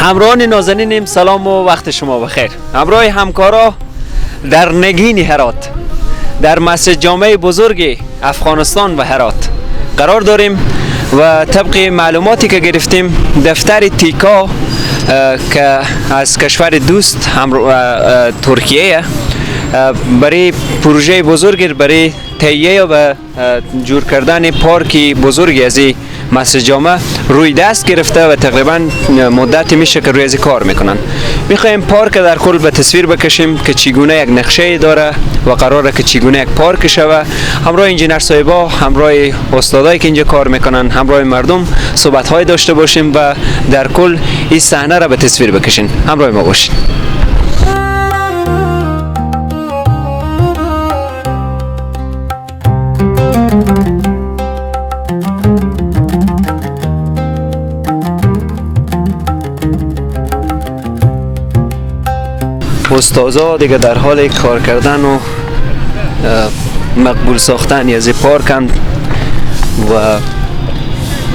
همراهان نازنینیم، سلام و وقت شما بخیر. همراه همکارا در نگین هرات، در مسجد جامع بزرگ افغانستان و هرات قرار داریم و طبق معلوماتی که گرفتیم دفتر تیکا که از کشور دوست ترکیه برای پروژه بزرگ برای تهیه و جور کردن پارک بزرگی از مسجد جامع روی دست گرفته و تقریبا مدتی میشه که روی از کار میکنن. میخوایم پارک در کل به تصویر بکشیم که چگونه یک نقشه داره و قراره که چگونه یک پارک شوه. همراه انجینر صاحبا، همراه استادایی که اینجا کار میکنن، همراه مردم صحبت های داشته باشیم و در کل این صحنه را به تصویر بکشیم. همراه ما باشین. استادا دیگه در حال کار کردن و مقبول ساختن از پارکند و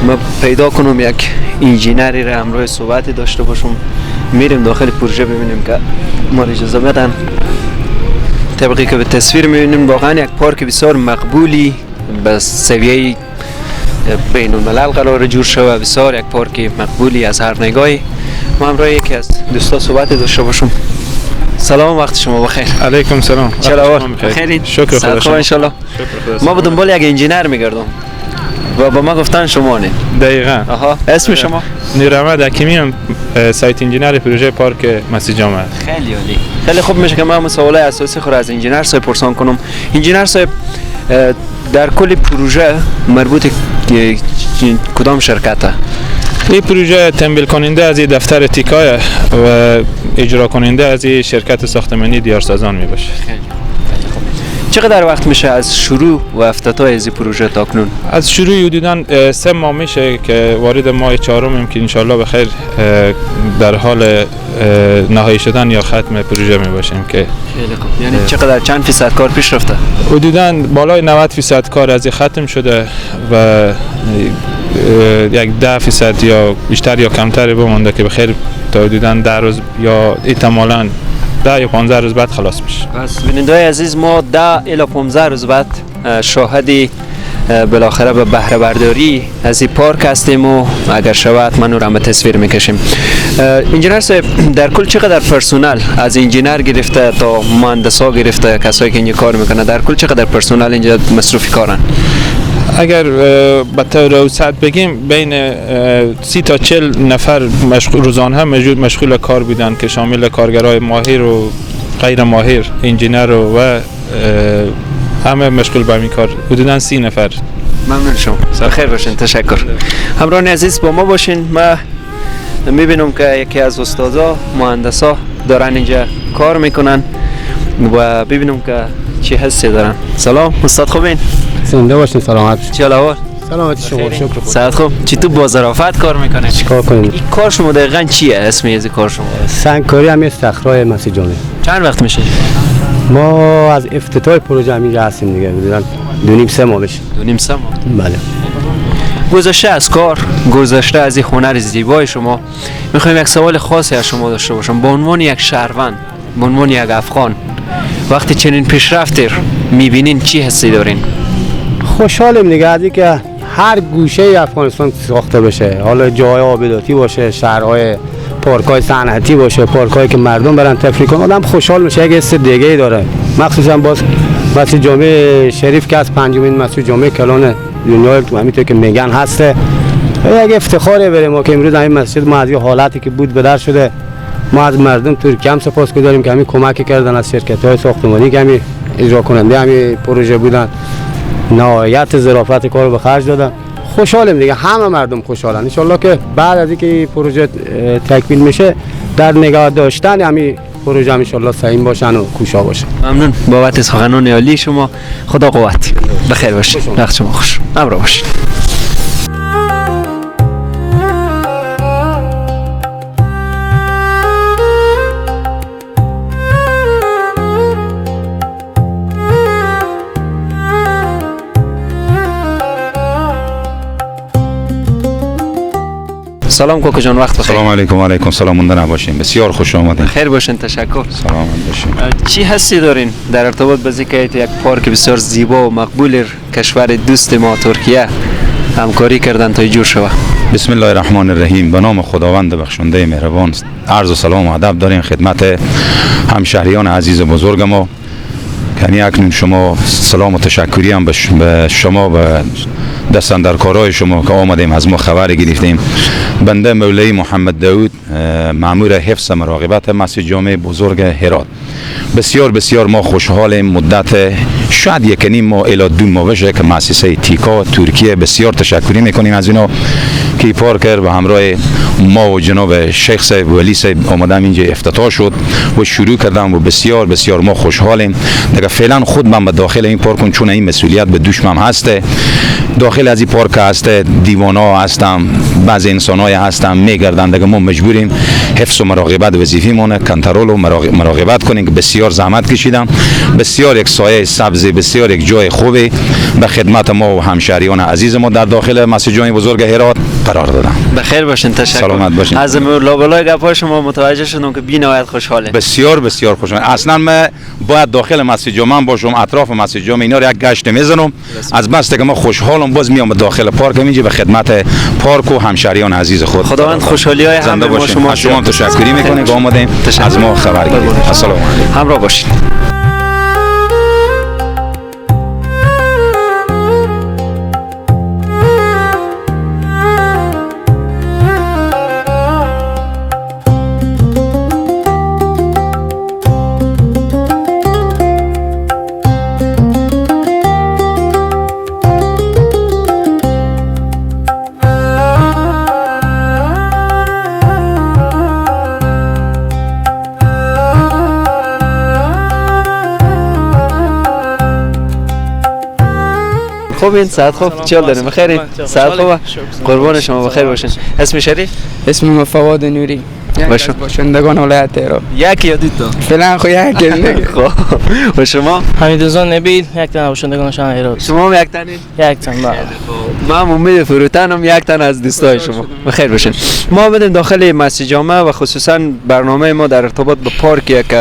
ما پیدا کنم یک انجینری را همراه صحبت داشته باشم. میریم داخل پروژه ببینیم که ما را اجازه بدن. طبقی که به تصویر میبینیم واقعا یک پارک بسیار مقبولی به سویه بین الملل قرار جور شده، بسیار یک پارک مقبولی از هر نگاهی. ما همراه یکی از دوستا صحبت داشته باشم. سلام، وقت شما بخیر. علیکم سلام. چرا خیلی شکر خدا شما ان شاء الله. ما به دنبال یک انجینر میگردم و با ما گفتن شما نه. دقیقاً. آها، اسم شما؟ نور حکیمی هم، site engineer پروژه پارک مسجد جامع. خیلی عالی. خیلی خوب میشه که من سوالای اساسی خود از انجینر صاحب پرسان کنم. انجینر صاحب، در کل پروژه مربوط کدام شرکته؟ این پروژه تمویل کننده از دفتر تیکا و اجرا کننده از شرکت ساختمانی دیارسازان می باشه. خیلی خوب. چقدر وقت میشه از شروع و افتتاح از پروژه تا کنون؟ از شروع حدوداً 3 ماه میشه که وارد ماه چهارم که انشالله بخیر در حال نهایی شدن یا ختم پروژه می باشیم که خیلی خوب. یعنی چقدر، چند فیصد کار پیش رفته؟ حدوداً بالای 90% کار از ختم شده و یک 10% یا بیشتر یا کمتر بمونده که بخیر تا حدوداً 10 روز یا احتمالاً 10 یا 15 روز بعد خلاص میشه. پس بیننده‌های عزیز، ما 10 الی 15 روز بعد شاهد بالاخره به بهره برداری از این پارک هستیم و اگر شود من رو به تصویر میکشیم. انجینر صاحب، در کل چقدر پرسنل از انجینر گرفته تا مهندسا گرفته، کسایی که اینجا کار میکنه، در کل چقدر پرسنل اینجا مصروف کارن؟ اگر به طور اوسط بگیم بین 30 تا 40 نفر مشغول روزانه مشغول کار بودن که شامل کارگرای ماهر و غیر ماهر، انجینر و همه مشغول به این کار، حدوداً 30 نفر. ممنون شما. بخیر باشین. تشکر. همراهان عزیز با ما باشین. ما میبینم که یکی از استادا، مهندسا دارن اینجا کار میکنن و ببینم که چه حسی دارن. سلام استاد، خوبین؟ زنده باشین، سلامت. چه احوال؟ سلامتی شما، شکر خدا. سعد خوب. چی تو با ظرافت کار میکنه؟ چیکار کنیم؟ این کار شما دقیقاً چیه؟ اسم از کار شما؟ سنگکاری هم صخره‌های مسجد جامع. چند وقت میشه؟ ما از افتتاح پروژه همینجا هستیم دیگه، حدوداً 2.5-3 ماه میشه. 2.5-3 ماه. بله. گذشته از کار، گذشته از این هنر زیبای شما، میخوایم یک سوال خاصی از شما داشته باشم. به عنوان یک شهروند، به عنوان یک افغان، وقتی چنین پیشرفتی میبینین چی حسی دارین؟ خوشحالیم دیگه از اینکه هر گوشه افغانستان ساخته بشه، حالا جای آباداتی باشه، شهرهای پارک‌های صنعتی باشه، پارک‌هایی که مردم برن تفریح کنن، آدم خوشحال میشه، یک حس دیگه ای داره. مخصوصا باز مسجد جامع شریف که از پنجمین مسجد جامع کلان دنیا همینطور که میگن هسته، یک افتخاره برای ما که امروز همین مسجد ما از یه حالتی که بود بدر شده. ما از مردم ترکیه هم سپاسگزاریم که همین کمک کردن، از شرکت‌های ساختمانی که همین اجرا کننده همین پروژه بودن، نهایت ظرافت کار رو به خرج دادن. خوشحالیم دیگه، همه مردم خوشحالن. ان شاءالله که بعد از اینکه پروژه تکمیل میشه در نگاه داشتن همین پروژه هم ان شاءالله سهیم باشن و کوشا باشن. ممنون بابت سخنان عالی شما. خدا قوت. بخیر باشید. وقت شما خوش. همراه باشید. سلام کوکو جان، وقت بخیر. سلام علیکم. و علیکم سلام، مونده نباشین، بسیار خوش آمدین. خیر باشین، تشکر. سلامت باشین. چی هستی دارین در ارتباط به اینکه یک پارک بسیار زیبا و مقبول کشور دوست ما ترکیه همکاری کردن تا جور شوه؟ بسم الله الرحمن الرحیم. به نام خداوند بخشنده مهربان. عرض و سلام و ادب داریم خدمت همشهریان عزیز و بزرگ ما. یعنی اکنون شما سلام و تشکری هم به شما و دستاندرکارای شما که آمدیم از ما خبر گرفتیم. بنده مولوی محمد داود، مأمور حفظ مراقبت مسجد جامع بزرگ هرات. بسیار بسیار ما خوشحالیم. مدت شاید 1.5 ماه الی 2 ماه بشه که مؤسسه تیکا ترکیه بسیار تشکری میکنیم از اینا که پارکر و همراه ما و جناب شیخ صاحب ولی صاحب آمدم اینجا افتتاح شد و شروع کردم و بسیار بسیار ما خوشحالیم. دیگه فعلا خود من به داخل این پارک، چون این مسئولیت به دوشم هسته، داخل از این پارک هسته دیوانا هستم، بعض انسانای هستم میگردن، دیگه ما مجبوریم حفظ و مراقبت وظیفه مونه، کنترل و مراقبت کنیم که بسیار زحمت کشیدم. بسیار یک سایه سبز، بسیار یک جای خوبی به خدمت ما و همشهریان عزیز ما در داخل مسجد جامع بزرگ هرات قرار دادم. بخیر باشین، تشکر. سلامت باشین. از لابلای گپ‌های شما متوجه شدم که بی‌نهایت خوشحاله. بسیار بسیار خوشحال. اصلا من باید داخل مسجد جامع باشم، اطراف مسجد جامع اینا رو یک گشت میزنم. از بس که ما خوشحالم باز میام داخل پارک اینجا به خدمت پارک و همشهریان عزیز خود. خداوند خوشحالی‌های همه ما شما. از شما تشکری میکنیم که آمدیم از ما خبر گرفتید. السلام علیکم. همراه باشین. خوب این ساعت خوب چیال داریم؟ بخیرین؟ ساعت خوبه؟ قربان شما، بخیر باشین. اسم شریف؟ اسم من فواد نوری. باشه. باشندگان ولایت هرات. یک یا دو تا؟ فعلا خو یک. خب و شما؟ حمیدرضا نبیل، یک تن باشندگان شهر هرات. شما هم یک تنی؟ یک تن بله. من امید فروتنم، یک تن از دوستای شما. بخیر باشین. ما بدیم داخل مسجد جامع و خصوصا برنامه ما در ارتباط به پارک یک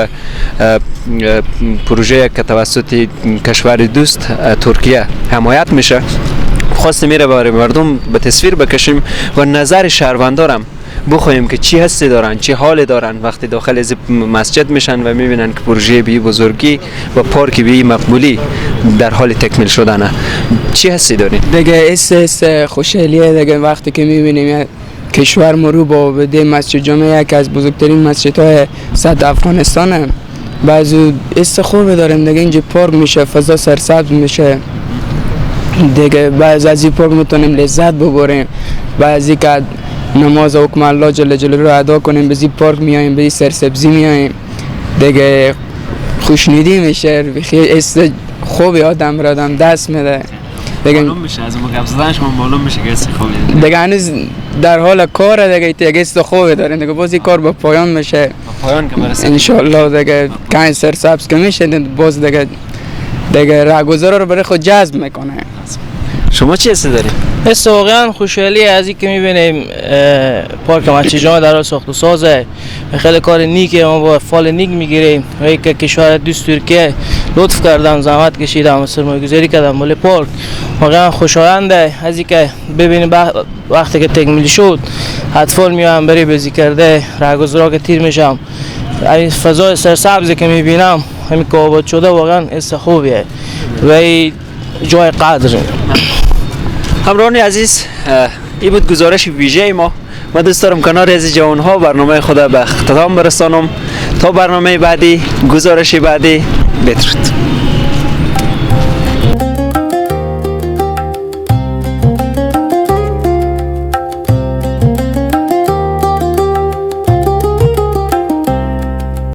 پروژه که توسط کشور دوست ترکیه حمایت میشه، خواستیم میره برای مردم به تصویر بکشیم و نظر شهروندارم بخوایم که چی هستی دارن، چه حال دارن وقتی داخل از مسجد میشن و میبینن که پروژه بی بزرگی و پارک بی مقبولی در حال تکمیل شدنه. چی هستی دارین؟ دیگه اس خوشحالیه دیگه وقتی که میبینیم کشور ما رو با بده مسجد جامع یکی از بزرگترین مسجدهای سطح افغانستانه. بعضی اس خوبه داریم دیگه، اینجا پارک میشه، فضا سرسبز میشه دیگه، بعض از این پارک میتونیم لذت ببریم، بعضی که نماز حکم الله جل جلاله رو ادا کنیم، به این پارک میایم، به این سرسبزی میایم دیگه، خوشنودی میشه، خیلی اس خوبی آدم را آدم دست میده دیگه. معلوم میشه از اون گپ زدن شما معلوم میشه که اس خوبی دیگه، هنوز در حال کار دیگه، دیگه اس خوبی داریم دیگه، باز این کار به پایان میشه، پایان که برسه ان شاء الله دیگه، کان سرسبز که میشه باز دیگه راهگذارا رو برای خود جذب میکنه. شما چه حسی دارید؟ حس واقعا خوشحالی از اینکه میبینیم پارک مسجد جامع در حال ساخت و سازه، خیلی کار نیکه، ما با فال نیک میگیریم و یک کشور دوست ترکیه لطف کردم، زحمت کشیدم و سرمایه‌گذاری کردم مال پارک. واقعا خوشاینده از اینکه ببینیم وقتی که تکمیل شد اطفال میان برای بازی کرده، راهگذرا که تیر میشم، این فضای سرسبزی که میبینم همین که آباد شده واقعا حس خوبیه و جای قدر. همراهان عزیز، این بود گزارش ویژه ما. من دوست دارم کنار از جوانها برنامه خود به اختتام برسانم. تا برنامه بعدی، گزارش بعدی، بدرود.